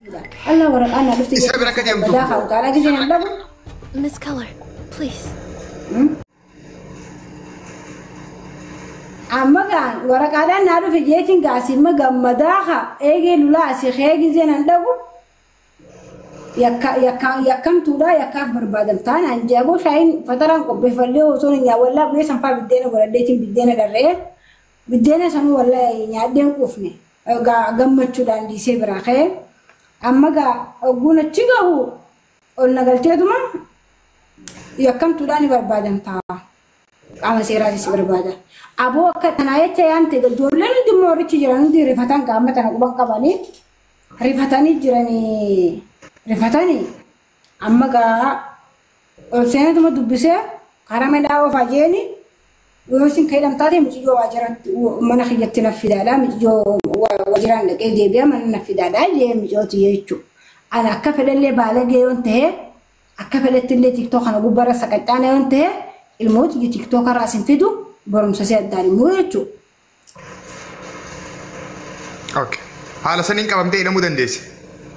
Allah waraqaan naa dhufte Isa bira akka deemtu. Badaa haa utaalaa gisee nan dhabu. Miss Keller, please. Amma gaan waraqaadhaan naa dhufe jeetiin gaasii gammadaa haa eegee lulaa asii kee gisee nan dhabu. Yakkamtuudha yakkaaf barbaadamtaan an jaaboo shaayiin fataraan qopheeffadhee osoo hin nyaawwallaa bu'ee sanfaa biddeena godhadheetiin biddeena dharree biddeena sanuu wallaa nyaadheen quufne gammachuudhaan dhiisee biraa ka'ee amma gaa ogguun achi gahu ol nagalteetuma yakkamtuudhaan ni barbaadamtaa qaama seeraatis barbaada. Aboo akka tanaa jecha yaante ijoolleen hundi immoo horichi jiran hundi rifatan qaama tana quban qabanii rifatanii jiranii rifatanii amma gaa ol seenatuma dubbisee karaa midhaa oofaa jeeni yoo isin ka'idhamtaa muciyyoo waajiratti mana kiyyatti na fidaadha muciyyoo waajiraan dhaqee deebi'a mana na fidaadha jee muciyyooti jechuudha. Ani akka fedhallee baalagee yoon ta'e akka fedhetti illee tiktook kana gubbarra saqaxxaana yoon ta'e ilmooti tiktook irraa isin fidu barumsa si addaan immoo jechuudha. Okay. Haala saniin qabamtee hidhamuu dandeesse.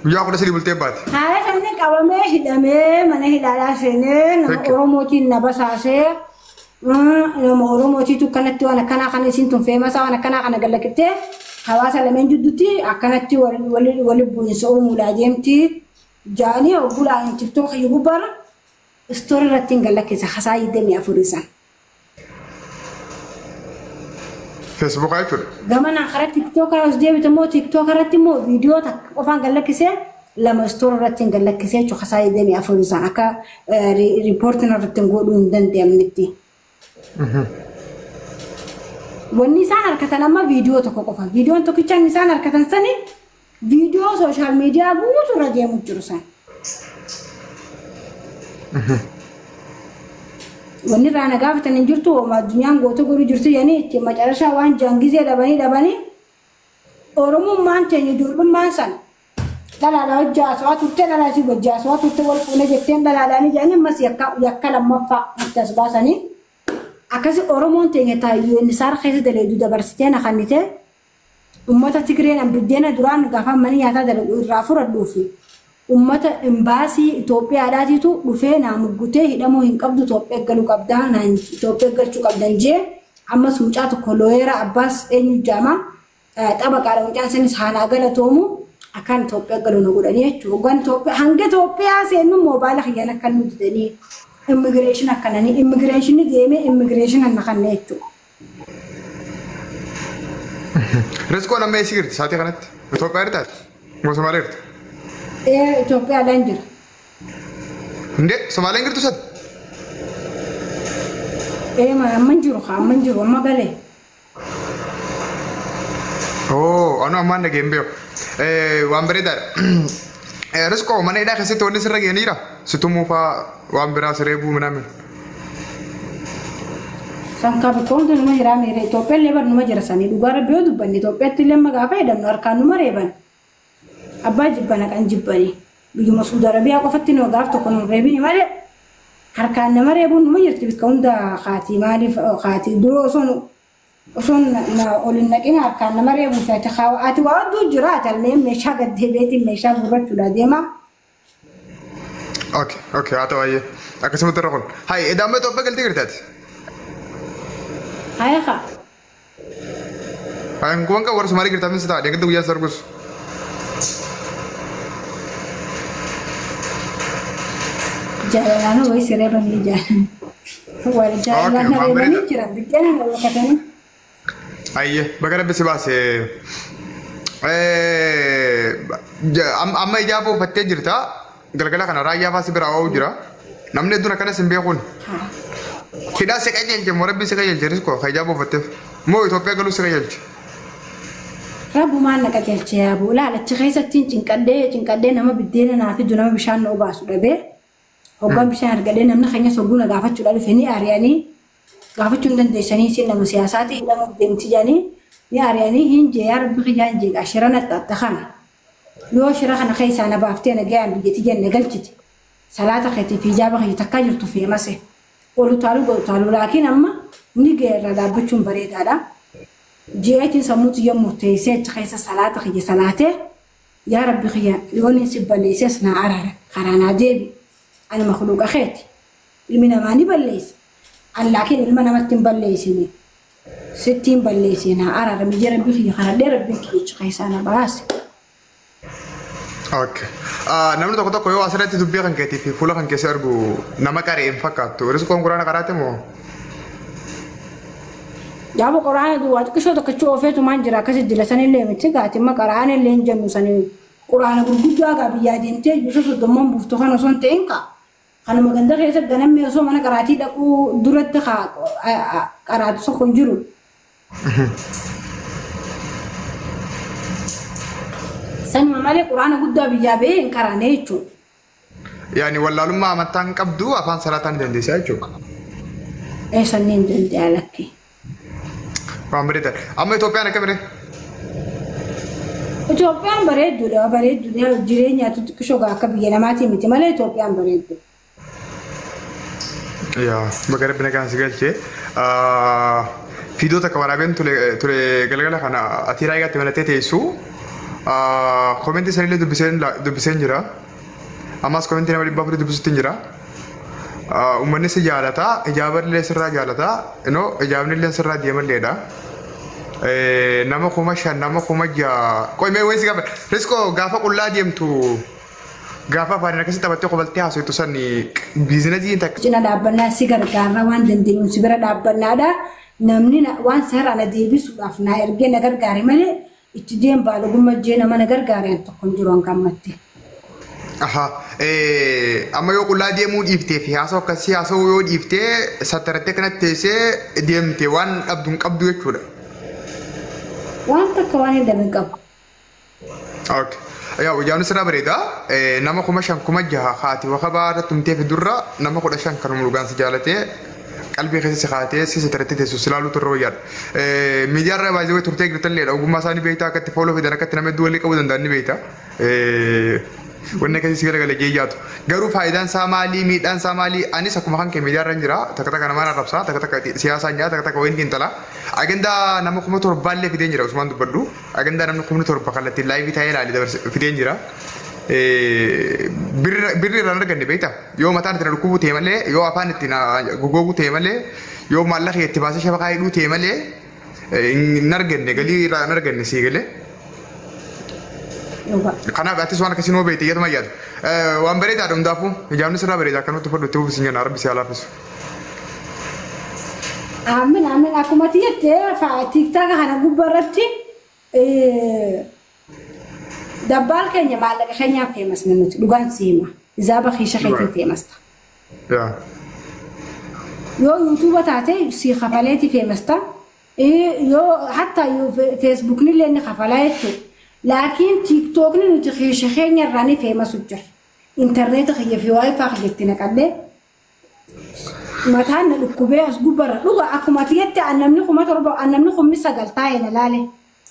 Guyyaa 13 bultee baate. Haala saniin qabamee hidhamee mana hidhaadhaa seenee nama Oromootiin na basaasee nama Oromootiitu akkanatti waan akkanaa kana isin tun feemasaa waan akkanaa kana gallaqiftee hawaasa lameen jidduutti akkanatti wali bu'iinsa uumuudhaa deemti. Jaanii oggulaan tiktook gubbaarra istoori irratti hin gallakkisa hasaa 24 isaan. Feesbuukaa jechuudha. Gamanaan karaa tiktook as deebite immoo tiktook irratti immoo viidiyoo takka qofaan gallakkisee lama istoori irratti hin gallakkisee jechuudha hasaa 24 isaan akka riippoortiin irratti hin godhuu hin danda'amnetti. Wanni isaan harkatan amma viidiyoo tokko qofa. Viidiyoon tokkichaan isaan harkatan sani viidiyoo sooshaal miidiyaa guutuu irra deemu jiru san. Wanni irraa na gaafatan hin jirtu hooma addunyaan goota godhu jirtu jedhanii itti macarashaa waan jaangizee dhabanii dhabanii Oromummaan teenya ijoollummaan sana dhalaadhaa hojii haasawaa turte dhalaa si hojii haasawaa turte wal fuune jetteen dhalaadhaan jedhanii ammas yakka lammaffaa itti as baasanii akkasi Oromoon teenya taayyoo inni saara keessa daleedu dabarsitee na kannite ummata Tigreen an biddeena duraan gaafa mana nyaataa dalagu irraa fudhadhuufi ummata imbaasii Itoophiyaadhaatiitu dhufee naa muggutee hidhamuu hin qabdu Itoophiyaa galuu qabdaa naan Itoophiyaa galchuu qabdan jee ammas mucaa tokko looyeera Abbaas eenyu jaama xabaqaadha mucaan sanis haanaa galatoomu akkaan Itoophiyaa galuu na godhanii jechuudha. Hoggaan Itoophiyaa hanga Itoophiyaa seennu moobaayila kiyyaan akka nu didanii immigireeshin akkananii immigireeshinii deemee immigireeshin na kanne jechuudha. Riskoon amma eessa jirti sa'aatii kanatti? Itoophiyaa jirtaati? Moo Somaaliyaa jirti? Itoophiyaadhaan jira. Indee Somaaleen jirtu sati? Amma hin jiru amma hin jiru amma galee. Oo anu ammaan dhageen beeku. Waan bareedaadha. Riskoo mana hidhaa keessatti wanni sirra ga'e ni jira? Situmuu fa'aa waan biraa siree buu minaamin. Sankaa bakka hundi numa jira meera Itoophiyaa illee bar numa jira sanii dhugaa rabbi yoo dubbanne Itoophiyaatti illee amma gaafa jedhamnu harkaan numa reeban. Abbaa jibban haqan jibbanii biyyuma Suudi Arabiyaa qofatti nu gaaf tokko nu reebini malee harkaan nama reebuun numa jirti bakka hunda kaatii maaliif kaatii duroo osoo na ol hin naqin harkaan nama reebuu fi ati ati waa hedduu jira ati allee meeshaa gad deebiitiin meeshaa gurrachuudha deema. Okay, okay, haa ta'u baay'ee. Akkasumatti irra kun. Hayi, edaa amma Itoophiyaa galtee jirti ati? Haya haa. Hayi, kuban qabu warra Somaalee jirtaaf ni ta'a. Deeggarta guyyaa sargus. Jaalalaan wayii siree banii jaalan. Wal jaalalaan reebanii jiran biddeena na lakkatanii. Ayyee, baga rabbi si baase. Amma ijaa buufattee jirta. Galgala kana raayyaa fa'aa si biraa oolu jira. Namni hedduun akkanas hin beekuun. Hidhaa si qajeelche moo rabbi si qajeelche riskoo ka ijaa buufatteef? Moo Itoophiyaa galuu si qajeelche? Rabbumaan na qajeelche yaaboo laal achi keessatti cinqadhee cinqadhee nama biddeena naa fidu nama bishaan na obaasu dhabee hoggaan bishaan argadhee namni keenya sogguu na gaafachuudha dhufe ni ari'anii gaafachuu hin dandeessanii isin nama siyaasaati hidhamuuf deemti jedhanii ni ari'anii hin jee yaa rabbi kiyyaa hin jee shira na xaxxa kana yoo shira kana keessaa na baaftee na gayaan biyyatti jenne galchite salaata keetii fi ijaaba kiyya takkaa jirtu feemase ol utaaluu gad utaaluu laakiin amma ni ga'e irraa dhaabbachuun bareedaadha. Ji'eetiin sammuu xiyya murteessee achi keessa salaata kiyya salaatee Yaa Rabbi kiyya, yoon si balleesses naa araara, karaa naa deebi. Ani makhluuqa keeti. Ilmi namaa ni balleessa. An laakiin ilma namatti hin balleessine. Sitti hin balleessine, naa araara. Miyya Rabbi kiyya kadhadhee Rabbiin kiyyicha keessaa na baase. Okay. Namni tokko tokko yoo asirratti dubbii kan keetii fi fuula kan keessa argu nama qaree hin fakkaattu. Rizqoon quraana qaraate moo? Yaaba quraana duwwaa xiqqishoo tokkichi oofeetumaan jira, akkasitti dila sanillee miti gaatimma qaraana illee hin jennu sanii quraana gurguddaa gaa biyyaa deemtee juusa 30n buuftu kan osoo hin ta'in kaa. Kanuma ganda keessa ganamni osoo mana qaraatii dhaquu duratti qaraatu tokko hin jiru. Sanuma malee quraana guddaa biyyaa ba'ee hin qaraane jechuudha. Yaani wallaalummaa amantaa hin qabdu, afaan salaataa ni dandeessa jechuudha. Eessanni hin danda'a lakki. Waan bareedaadha. Amma Itoophiyaan akkam ree? Itoophiyaan bareedduudha, bareedduudha, jireenyaatu xiqqishoo akka biyya namaatii miti malee Itoophiyaan bareeddu. Yaa baga Rabbi nagaan si galchee. Fiidoo takka waraabeen ture galgala kana ati raayyaatti malatee teessu. Komentii sanillee dubbiseen jira. Ammas komentii nama 400 dubbisutti hin jira. Uummanni si jaalata, ijaaballee sirraa jaalata, ijaabni illee sirraa deemalleedha. Nama 5,000, nama 6,000. Qoy mee wayii si gaafa. Riskoo gaafa qullaa deemtu, gaafa afaan akkasii taphattee qobaltee haasoftu san biizinasii takka. Cina dhaabbannaa si gargaarra, waan dandeenyu si bira dhaabbannaadha. Namni waan seeraan na deebisuudhaaf na ergee na gargaare malee itti deem baalagummaa jee nama na gargaare tokko hin jiru hanga ammatti. Aha, amma yoo qullaa deemuu dhiiftee fi haasoo akkasii haasa'uu yoo dhiiftee sattarattee kanatti teessee deemte waan dhabdu hin qabdu jechuudha. Waan takka waan hin dhabin qabu. Okay. Yaa ijaarni sirraa bareeda. Nama 5,000, 6,000 haati wakabaa irratti tumtee fi durra nama 15 kan dhugaan si jaalatee qalbii keessa si kaatee si sattarattee teessu si ilaaluutu irra wayyaadha. Miidiyaa irra baay'ee turtee jirtalleedha. Ogummaa isaanii beektaa, akkatti fooloo fidan, akkatti nama hedduu walii qabuu danda'an ni beekta. Wanni akkasii si garagalee jeeyyaatu. Garuu faayidaan isaa maalii, miidhaan isaa maalii? Anis akkuma kan kee miidiyaa irra hin jira. Takka takka namaan arrabsaa, takka takka siyaasaan jira, takka takka wayiin xiinxala. Agandaa nama 7,000llee fideen jira Usmaan dubbadhu. Agandaa namni 7,000 kallattiin laayivii taa'ee ilaali fideen jira. Birri irraan arganne beekta. Yoo mataan itti na dhukkubuu ta'e malee, yoo afaan itti na gogooguu ta'e malee, yoo maallaqa itti baasee shabakaa hidhuu ta'e malee hin arganne, galii irraa hin arganne sii galee. Kanaaf atis waan akkasii nuu beekte iyyatuma yaadu. Waan bareedaadha hundaafuu, ijaarni sirraa bareeda, akkanumatti uffadhu itti fufi sin jenna, Rabbi si haa laaffisu. Aamin aamin, akkuma ati jette tiiktaaka kana gubbaa irratti dabbaal keenya maallaqa keenyaaf feemasna nuti, dhugaan si hima. Izaaba kiisha keetiin feemasta. Yoo yuutuuba taate si kafaleeti feemasta. Yoo hatta feesbuukni illee ni kafalaa jechuudha. Laakiin tiiktookni nuti kiisha keenya irraa ni feemasu jira. Intarneeta kiyya fi waayifaa kiyyatti naqadhee mataan na dhukkubee as gubbarra dhuga akkuma ati jette namni 7,000, namni 9,000 taa'ee na laale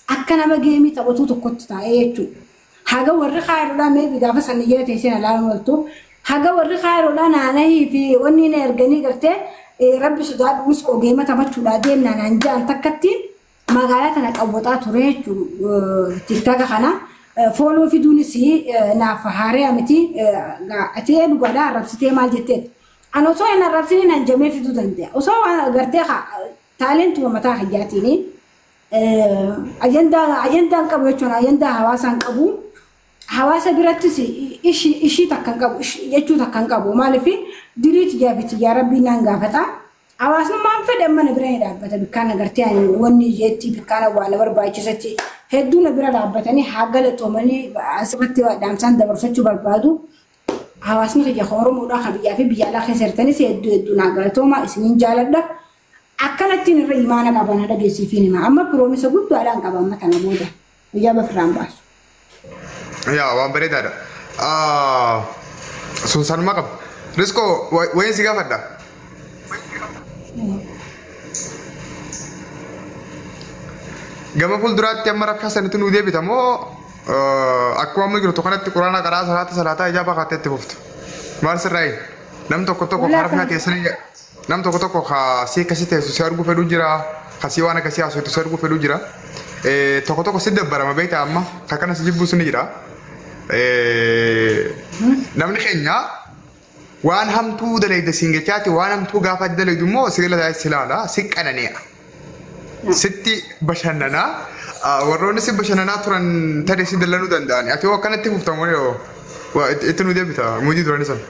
akka nama geemii taphatu tokkotti taa'ee jechuudha. Haga warri kaayiroodhaa meebi gaafa sana jala teessee na laalan ooltu. Haga warri kaayiroodhaa naanahii fi wanni na erganii gartee Rabbi sodaadhuus ogeema taphachuudhaa deemnaa naan ja'an takkatti magaalaa tana qawwaxaa ture jechuudha. Tiktaaka kana fooloo fiduunis naaf haaree miti, ati dhugaadhaa arrabsitee maal jetteet. Ani osoo hin arrabsiniin hanjamee fiduu danda'a. Osoo waan gartee taalentuma mataa kiyyaatiin ajandaan qabu jechuun ajandaa hawaasaan qabu. Hawaasa birattis ishii takka hin qabu jechuu takka hin qabu. Maaliif dirii tiyyaa fi tiyyaa Rabbiin naan gaafata. Hawaasummaan fedhe amma na bira ni dhaabbata. Bikkaan agartee wanni jeetti bikkaan waan na barbaachisatti hedduu na bira dhaabbatanii haa galatoomanii, asirratti dhaamsaan dabarsachuu barbaadu. Hawaasni kiyya Oromoodhaa kan biyyaa fi biyya alaa keessa jirtanis hedduu hedduu naa galatooma, isiniin jaaladha. Akkanattiin irra imaana qaba na dhageessiifiin hima. Amma promise guddaadhaan qaba, amma kana booda guyyaa bafirraan baasu. Yaa waan bareedaadha. Sun sanuma qaba. Riskoo, wayiin si gaafadha. Gama fuulduraatti amma raffaa sanitti nuu deebita moo akkuma amma jirtu kanatti quraana qaraa, salaata salaataa, ijaaba kaatee itti fuftu? Maal sirraayi? Nam tokko tokko karaa raffaa teessanii nam tokko tokko ka si akkasii teessu si arguu fedhuu jira. Kasii waan akkasii haasoftu si arguu fedhuu jira. Tokko tokko si dabbarama beektaa, amma ka kana si jibbuu ni jira. Namni keenya waan hamtuu dalayda siin jechaati waan hamtuu gaafa dalaydu immoo si gala si ilaala si qanani'a. Sitti bashannanaa warroonni si bashannanaa turan tarii si dallanuu danda'an. Ati hoo akkanatti fuftamu yoo itti nu deebita muujii duranii sana.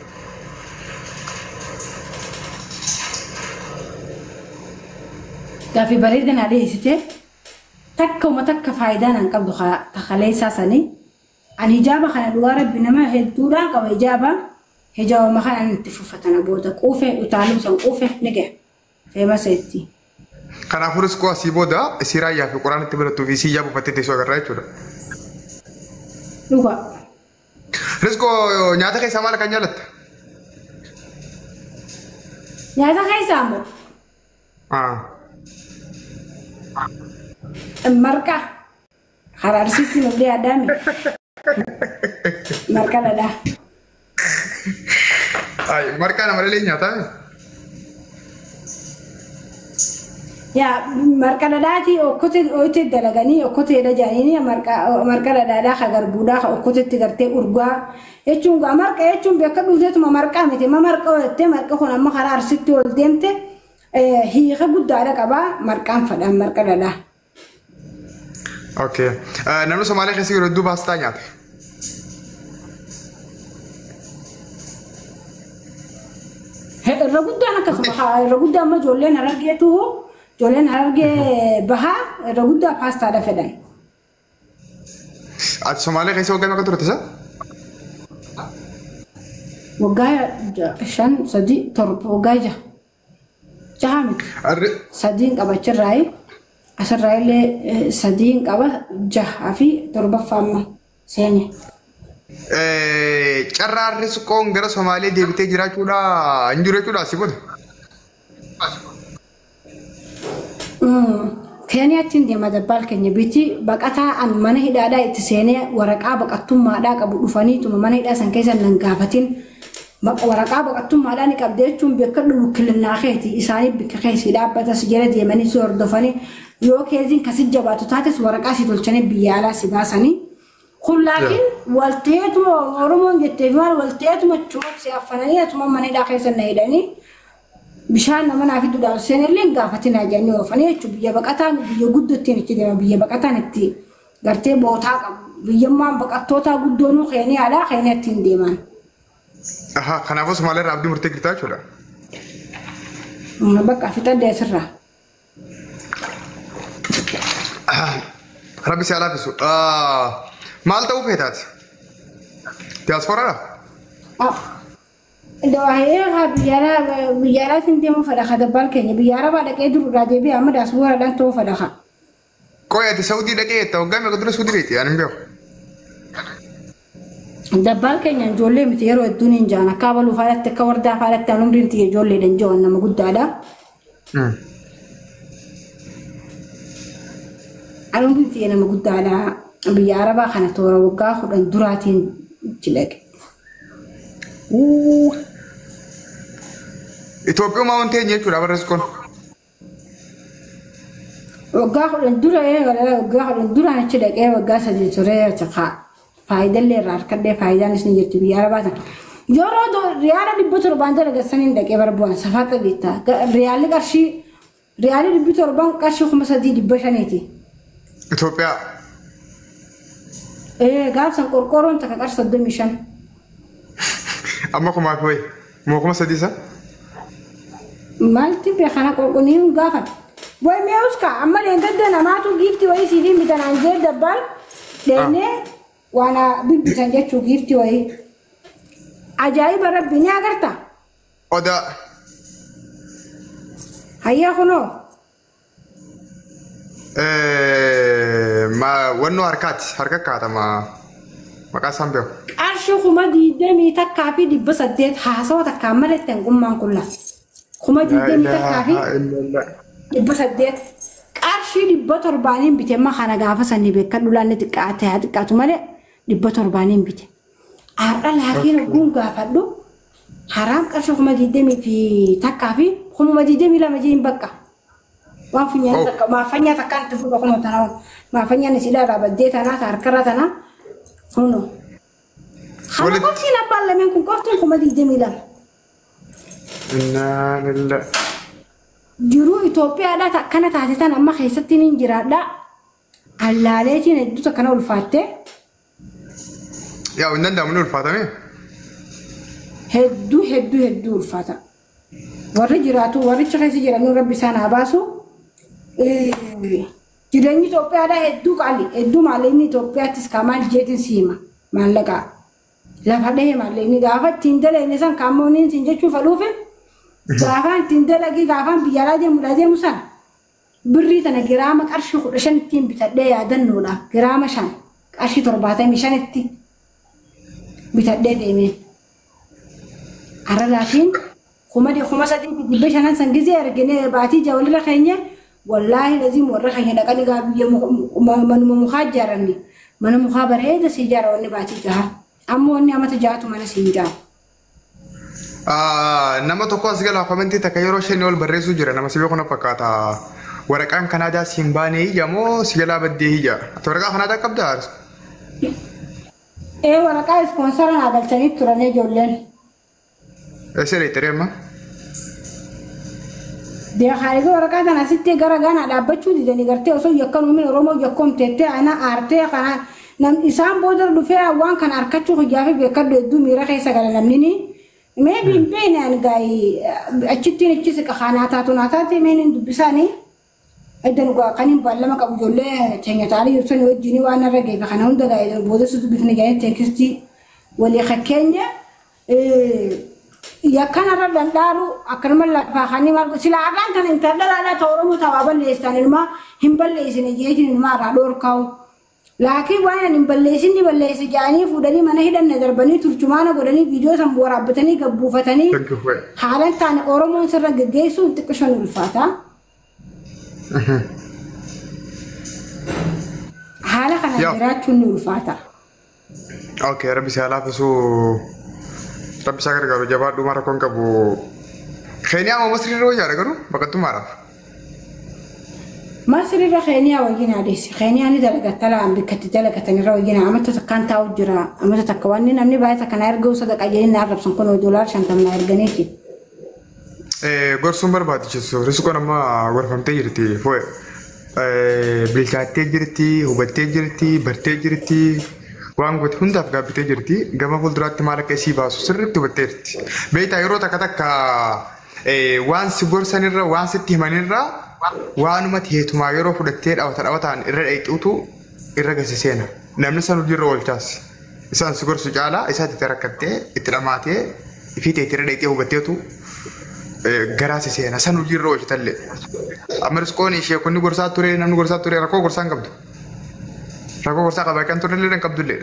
Gaaffii bareeda naa dhiyeessite takkuma takka faayidaa naan qabdu takaleessaa sanii. Ani hijaaba kana dhugaa rabbi nama hedduudhaan qaba hijaaba. Hijaabuma kana itti fuffatana booda quufe utaaluu san quufe ni gaha. Feemasa itti. Kanaafuu riskoo asii booda isii raayyaa fi qoraan itti barattuu fi isii hijaaba uffattee teessoo agarraa jechuudha. Dhugaa. Riskoo nyaata keessaa maal kan jaalatta? Nyaata keessaa immoo marqa karaa arsiitti nuuf dhiyaadhaami. Marqa dhadhaa. Ay, marqaa nama malee nyaataa? Yaa marqa dhadhaati okkotee ooyitee dalaganii okkoteedha jedhanii marqa dhadhaadhaa ka garbuudhaa ka okkoteetti gartee urgaa jechuun gaa marqa jechuun bakka dhufteetuma marqaa miti ma marqa ooltee marqa kun amma karaa arsiitti ol deemte hiika guddaadha qabaa marqaan fadhaan marqa dhadhaa. Okay. Namni Somaaliyaa keessa yeroo hedduu paastaa nyaata. Irra guddaan akkasuma irra guddaa amma ijoolleen harargeetu ijoolleen harargee bahaa irra guddaa paastaadha fedhan. Ati Somaaliyaa keessa waggaa meeqa turte isa? Waggaa 5, 3, 7 waggaa 6. 6 miti. 3 qaba achirraayi. Asirraa illee 3 qaba 6 fi 7ffaa amma seene. Carraan riskoon gara Somaalee deebitee jiraachuudha hin jiru jechuudha asii booda. Keeniyaatti hin deema dabbaal keenya biti baqataa an mana hidhaadhaa itti seenee waraqaa baqattummaadhaa qabu dhufaniituma mana hidhaa san keessa nan gaafatin waraqaa baqattummaadhaa ni qabde jechuun bakka dhukkilinnaa keeti isaanii bakka keessi dhaabbatas jala deemanii si hordofanii yoo keeziin kasi jabaatu taates waraqaa si tolchanii biyya alaa si baasanii. Kun laakiin walteetuma Oromoon jetteef maal walteetuma cuuqsi affananii atuma mana hidhaa keessa na hidhanii bishaan nama naa fiduudhaan seenellee hin gaafatinaa jedhanii oofanii jechuudha. Biyya baqataan biyya guddootti itti deema biyya baqataan itti gartee bootaa qabu. Biyyummaan baqattootaa guddoonuu Keeniyaadhaa Keeniyaatti hin deeman. Aha, kanaafuu Somaaliyaa irraa abdii murtee jirtaa jechuudha. Bakka fixadde asirraa. Rabbi si haa laaffisu. Maal ta'uu feetaati? Diyaaspooraadha? Biyya alaatiin deemuu fedha ka dabbaal keenya biyya arabaa dhaqee dur irraa deebi'ee amma diyaaspooraadhaan ta'uu fedha ka. Qoy ati Saudii dhaqee jetta waggaa meeqa dura Saudii beekti ani hin beeku. Dabbaal keenya ijoollee miti yeroo hedduun hin jaan akka abaluu faadhatti akka wardaa faadhatti an umriin tiyya ijoolleedha hin jiran nama guddaadha. An umriin tiyya nama guddaadha. Biyya arabaa kana toora waggaa 10 duraatiin itti dhaqe. Itoophiyummaa wanti eenyu jechuudha barreessu kun. Waggaa 10 dura waggaa 10 duraan achi dhaqee waggaa 3 turee achi kaa faayidallee irraa harkadhee faayidaanis ni jirti biyya arabaa sana. Yeroo riyaala 700 dalagasaniin dhaqee barbu'an safaa qabeetta. Riyaalli qarshii riyaalli 700 qarshii 3500ti. Itoophiyaa. Gaafsan qorqoorroon takka qarshii 35. Amma kumaa fi wayi moo 3000 isa? Maalti beekana qorqoorroon gaafata. Wayi mi'aawus kaa amma leengadda namaatu giiftii wayii siif hin bitan anjee dabbaal deemnee waan bibbisan jechuu giiftii wayii. Ajaa'iba rabbi ni agarta. Odaa. Hayyaa kunoo. Wannoo harkaati harka kaatama maqaa isaan beeku. Qarshii 21,800 haasawa takkaan malee hangummaan kun lafa. 21,800 qarshii 700 bite amma kana gaafa sanii beekan dhulaan ni xiqqaate haa xiqqaatu malee 700 bite. Har'a laakiin ogguun gaafadhu haraam qarshii 21,000 fi 22,000 jiin bakka. Waan funyaan takka maafanyaa takkaan itti fuudha kunoo tanaa maafanyaan isidhaa irraa baddee tanaa harkarra tanaa kunoo. Kana qoftiin abbaan lameen kun qoftiin 22,000. Innaa lillah. Jiruu Itoophiyaadhaa akkana taate tan amma keessatti niin jiraadha. Allaaleetiin hedduutu akkana ulfaattee. Yaa hin danda'amu ni ulfaatame. Hedduu hedduu hedduu ulfaata. Warri jiraatu warricha keessa jiran rabbi isaan haa baasu. Jireenyi Itoophiyaadhaa hedduu qaali. Hedduu maallaqni Itoophiyaattis kaa maal jeetiin siima maallaqaa. Lafa dhahee maallaqni gaafa ittiin dalagne san kaammooniin siin jechuu fadhuufi gaafaan ittiin dalagii gaafaan biyya alaa deemuudhaa deemu san birrii tana giraama qarshii 15 ittiin bitadhee yaadannoodhaaf giraama 5 qarshii 75tti bitadhee deemeen. Arra laakiin 3,500 san gizee argine baatii ja'a walirra keenya wallaahi laziim warra keenya dhaqanii gaa biyya manuma mukaa ijaaranni mana mukaa bareeda si ijaara wanni baatii jaha ammoo wanni amata ja'atu mana si hin jaaru. Nama tokko as galaa komentii takka yeroo shanii ol barreessuu jira nama si beeku na fakkaata. Waraqaan Kanaadaa si hin baane ija moo si jalaa baddee ija? Ati waraqaa Kanaadaa qabdaa? Ee waraqaa ispoonsara naa galchanii turanii ijoolleen. Eessa dheeyxiree amma? Deekaa waraqaa tana asitti gara Gaanaa dhaabbachuu didanii gartee osoo yakkan uumin Oromoo yakkoomteettee ana aartee kana nam isaan booda dhufee waan kana harkachuu hojjaa fi beekadhu hedduu miira keessa gala namni ni. Maybe hin beekne ani gaa'ii achittiin achi siqa kanaa taatu naa taate meen hin dubbisaanii. Edda nu kan hin baallama qabu ijoollee teenya ta'anii jirtan wajjin waan irra geefe kana hunda gaa'ii booda su dubbifne jedhanii teekistii walii fakkeenya. Yakkanarra dandaalu akkanuma lafaa kanii maal sila arraan tana intala dhalaa ta'u Oromoo ta'aa balleessan ilmaa hin balleessine jeetiin ilmaa irraa dhoorkaa'u. Laakiin waan hin balleessin ni balleesse jedhanii fuudhanii mana hidhanne darbanii turjumaana godhanii viidiyoo san waraabbatanii gabbuufatanii haalan taane Oromoon sirra geggeessuun xiqqishoon ulfaata. Haala kana jiraachuun ni ulfaata. Okay, rabbi si haa laaffisuu. Rabbi isaa gargaaru jabaadhu mara rakkoon qabu. Keeniyaa moo Masrii irra wayyaadha garuu baqattummaadhaaf. Masrii irra Keeniyaa wayyin adeessi. Keeniyaa ni dalagatta laan bikkatti dalagatan irra wayyin amata takkaan taa'u jira. Amata takka wanni namni baay'ee takka na erguu sadaqa jedhanii na arrabsan kun $50 na erganiiti. Gorsuun barbaachisu riskoon amma gorfamtee jirti foo'e. Bilchaattee jirti, hubattee jirti, bartee jirti. Waan goote hundaaf gaabbitee jirti. Gama fuulduraatti maal akka isii baasu sirriitti hubatteerti. Beektaa yeroo takka takka waan si gorsanirra waan sitti himanirra waanuma teetumaa yeroo fudhattee dhawata dhawataan irra dheequutu irra gasi seena. Namni san hojiirra oolchaas. Isaan si gorsu caalaa isaa itti rakkattee itti dhamaatee ifii teetti irra dheeqee hubatteetu garaa si seena. San hojiirra oolchitallee. Amma riskoon ishee kunni gorsaa ture namni gorsaa ture rakkoo gorsaa hin qabdu. Rakkoo gorsaa qabaa kan turellee kan qabdullee.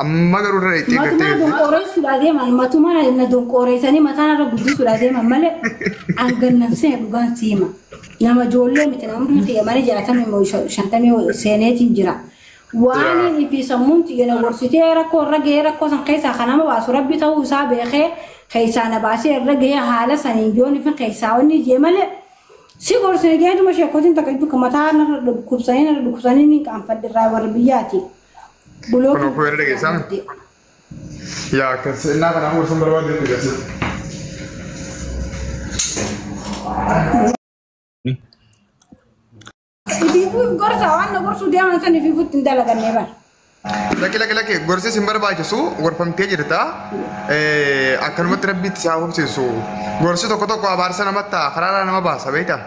Amma garuu irra dheeqee Matumaa gartee. donqooreessuudhaa deeman matumaa na donqooreessanii mataan irra guddisuudhaa deeman malee hangannan see dhugaan siima. Nama ijoollee miti nama umrii kiyya malee 60 50 seeneetiin jira. Waan inni fi sammuun xiyya na gorsitee rakkoo irra gahee rakkoo san keessaa kan nama baasu rabbi ta'uu isaa beekee keessaa na baasee irra gahee haala saniin yoon fi keessaa wanni jee malee si gorsine geetuma sheekotiin takka jiru mataa narra dhukkubsanii narra dhukkubsanii ni qaanfadhe irraa warra biyyaati. Kun ofii irra dhageessaa? Yaa akkas innaa kanaaf gorsuun barbaaddeetu gasi. Ifiifuuf gorsa waan na gorsuu deeman san ifiifuutti hin dalaganne bara. Lakki lakki lakki gorsi sin barbaachisu gorfamtee jirta. Akkanumatti rabbi itti si haa hubsiisu. Gorsi tokko tokko abaarsa namatti ta'a karaarraa nama baasa beektaa?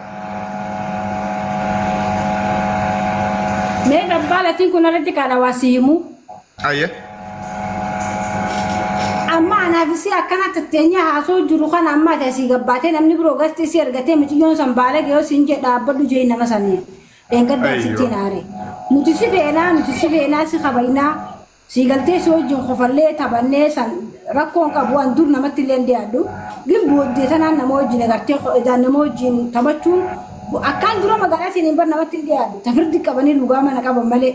Mee dabbaa latiin kun irratti kan hawaasi himu. Ayye. Amma anaaf si akkana tatteenyee haasoo jiru kana amma ati asii gabbaatee namni biroo gasti si argatee miciyyoon san baala gahee siin jedha dhaabbadhu jee nama sanii. Dheengaddaa Ayyo. sittiin aare. Nuti si feenaa nuti si feenaa si kabaynaa si galtee si wajjin kofallee taphannee san rakkoon qabu waan dur namatti illee hin dhiyaadhu. Gin booddee tanaan nama wajjin agartee nama wajjin taphachuun akkaan dura magaalaa siin hin bar namatti hin dhiyaadhu. Tafirdi qabanii lugaa mana qaban malee.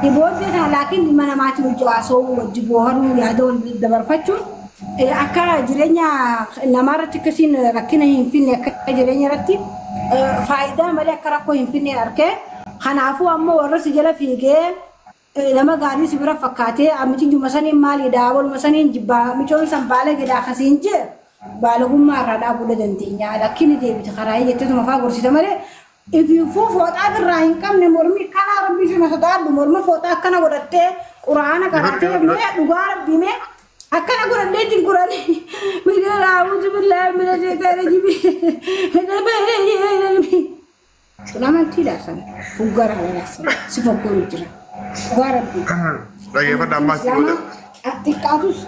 Booddee kana laakiin mana maatii wajji haasa'uu wajji booharuu yaada wal dabarfachuun akka jireenya namaarratti akkasiin rakkina hin finne akka jireenya irratti faayidaa malee akka rakkoo hin finne arkee kanaafuu ammoo warra si jala fiigee Nama gaarii si bira fakkaatee amichi saniin maalidha waluma saniin jibbaa micoon san baala gedhaa akkasiin jee baalagummaa irraa dhaabuu dandeenya. Lakkiin deebite karaa jetteetuma faa gorsita malee ifiifuu fooxaa irraa hin qabne mormi kanaa rabbii suna sodaadhu morma fooxaa akkana godhattee quraana qaraatee mee dhugaa rabbii mee akkana godhadhee ittiin quraani mina raawutu billaa mina sheekaana jibi sun amantiidha san fuggara san si foggooru jira dhugaa rabbii. Dhaggeeffadha ammaas booda. Xiqqaatus.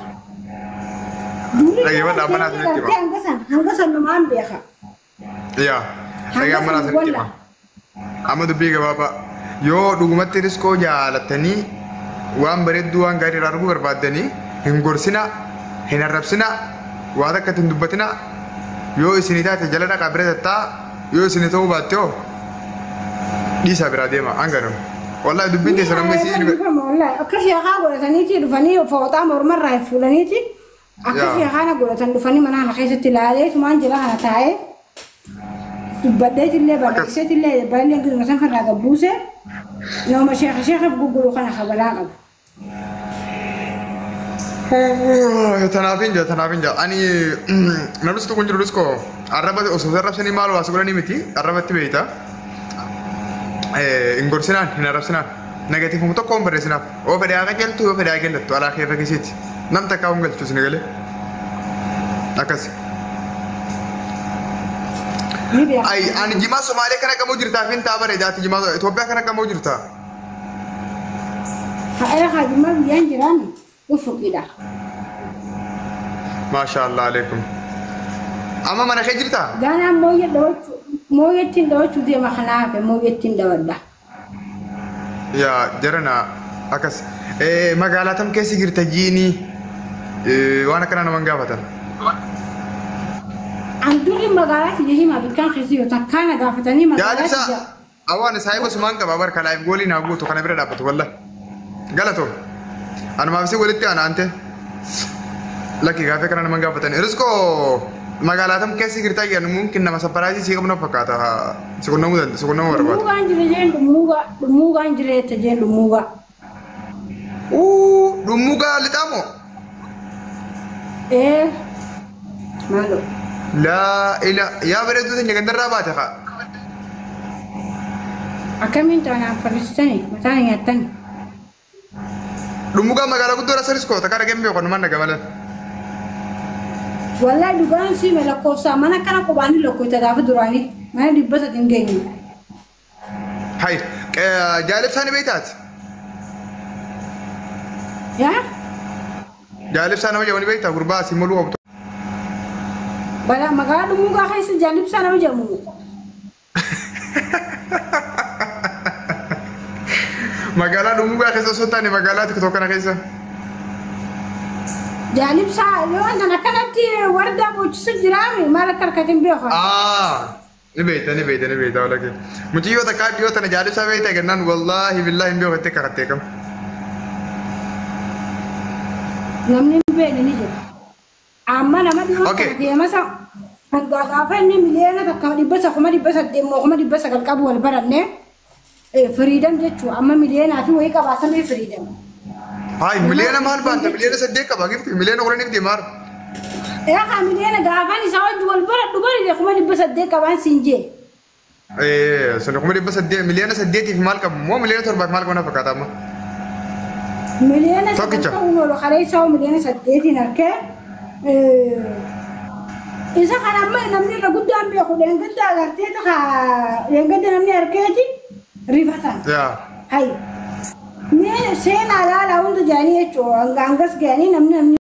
Dhaggeeffadha amma naas ni hima. Hanga san numaan beeka. Yaa dhaggeeffadha amma naas ni hima. Amma dubbii gabaabaa yoo dhugumatti riskoo jaalattanii waan bareedduu waan gaarii irraa arguu barbaaddanii hin gorsina hin arrabsina waa takka hin dubbatina yoo isinii taate jala dhaqaa bira tattaa yoo isinii ta'uu baatte hoo dhiisaa biraa deema hanga. Wallahi dubbiin teessan amma isin Akka sheekaa godhataniiti dhufanii fooxaa mormarraa fuudhaniiti akka sheekaana godhatan dhufanii mana kana keessatti ilaalee tumaan jala kana taa'ee dubbadheetillee barreesseetillee baay'ee giduma san irraa gabbuuse nama sheeka sheekaaf gurguru kana kabalaa qabu. Tanaaf hin jira tanaaf hin jira ani namni situ kun jiru riskoo arraba osoo arrabsanii maal waa godhanii miti arrabatti beeyta. Hin gorsinaan hin arrabsinaan negatiifuma tokko hin barreessinaaf yoo fedhe haa qajeeltu yoo fedhe haa gallattu alaa keefa keessiiti nam takkaa hin galchu isin galee akkas. Ay ani jimaa Somaalee kana qamoo jirtaa fi hin taa bareedaati jimaa Itoophiyaa kana qamoo jirtaa. Haadha haajimaa biyyaan jiraan ufuqidha. Maasha Allah alaikum. Amma mana kee jirtaa? Gaanaan mooyyee dhawachuu mooyyettiin dhawachuu deema kanaaf mooyyettiin dhawadha. Yaa jarana akkas magaalaa tam keessa jirta jiini waan akkana naman gaafatan. An durri magaalaa kiyya himaa bikkaan keessa yoo takkaana gaafatanii magaalaa kiyya. Awwaan saayiba sumaan qaba barka laayif goolii naa guutu kana bira dhaabbatu wallah. Galatoo. Anumaaf si walitti aanaante. Lakki gaafee kana naman gaafatan. Riskoo magaalaa tam keessa jirta jedhan mumkin nama saparaayisii si qabnu fakkaata. Si qunnamuu danda'a si qunnamuu barbaada. Dhumuugaan jira jeen dhumuugaa dhumuugaan jira jette jeen dhumuugaa. Dhumuugaa lixaamoo? Ee maaloo. Laa ila yaa bareedduu teenya gandarraa baate haa. Akkamiin taanaan farristanii mataan nyaattani. Dhumuugaa magaalaa guddoo rasa riskoo takka dhageen beeku kanumaan dhaga malee. Wallahi dhugaan siime lakkoofsaa mana kana qubaanii lakkoofta gaafa duraanii mana 300 hin geenye. Hai jaalibsaa ni beektaati? Yaa? Jaalibsaa nama jedhamu ni beektaa gurbaa asii moluu qabdu. Bala magaalaa dhumuugaa keessa jaalibsaa nama jedhamu. Magaalaa dhumuugaa keessa osoo hin taane magaalaa tokko kana keessa. Jaalibsaa yoo nan akkanatti wardaa boochisu jiraame maal akka harkatiin beeku. Ni beekta ni beekta ni beekta walakee. Mucayyoo takkaa dhiyoo tana jaalibsaa beekta jennaan wallaahi billaahi hin beeku jettee kakattee kam. Namni hin beekne ni jira. Amma nama dhiyoo kana deemasa kan gaafa inni miliyoona takka 100 800 900 qabu wal baranne firiidam jechuudha amma miliyoonaa fi wayii qabaasamee firiidam. Hai miliyoona maal baanta miliyoona 8 qaba gifti miliyoona 10 deemaar. Yaa miliyoona gaafaan isaa wajji wal baradhu bari 800 qabaan siin jee. Sun 800 miliyoona 8 fi maal qabu moo miliyoona 7 maal qabu na fakkaata amma. Miliyoona 9 ta'uun oolu kalee isaa miliyoona 8 harkee isa kana amma namni irra guddaan beeku dheengadda agartee ta'a dheengadda namni harkeeti rifatan. Hai. Mee seenaa laalaa hunda jaanii jechuudha hangas ga'anii namni namni.